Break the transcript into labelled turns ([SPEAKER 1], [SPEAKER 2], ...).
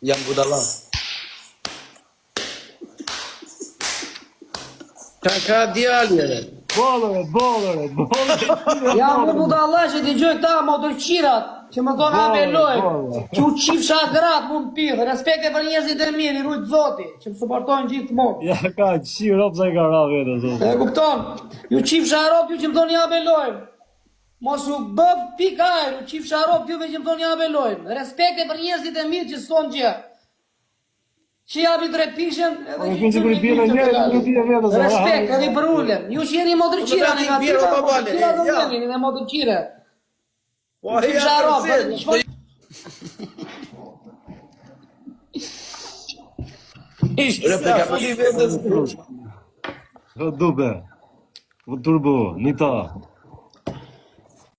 [SPEAKER 1] Jam budalla. Ka ka djali edhe.
[SPEAKER 2] Bollore, bollore, bollore.
[SPEAKER 3] Jam unë budalla që dëgjoj këta motërqirat që më thonë hape lojë, që u qifsha gratë mu në pidh, respekte për njerëzit e mirë, i rujt zoti, që më suportojnë gjithmonë.
[SPEAKER 2] Ja ka qi rob sa i ka ra vetë zoti.
[SPEAKER 3] E kupton? Ju qifsha rob ju që më thoni hape lojë. Mos u bëf pikë ajër, ju qifsha rob juve që më thoni hape lojë. Respekte për njerëzit e mirë që s'thonë gjë. Që japi tre pishën edhe
[SPEAKER 2] Po, që sikur i bie në njëri, nuk i bie vetes.
[SPEAKER 3] Respekt, edhe i përulem. Ju që jeni motërqira negativa, motërqira do jeni, edhe motërqira.
[SPEAKER 1] Po ai ja
[SPEAKER 3] rob,
[SPEAKER 1] Replika futi vetes.
[SPEAKER 2] Do dube. Po turbo, nita.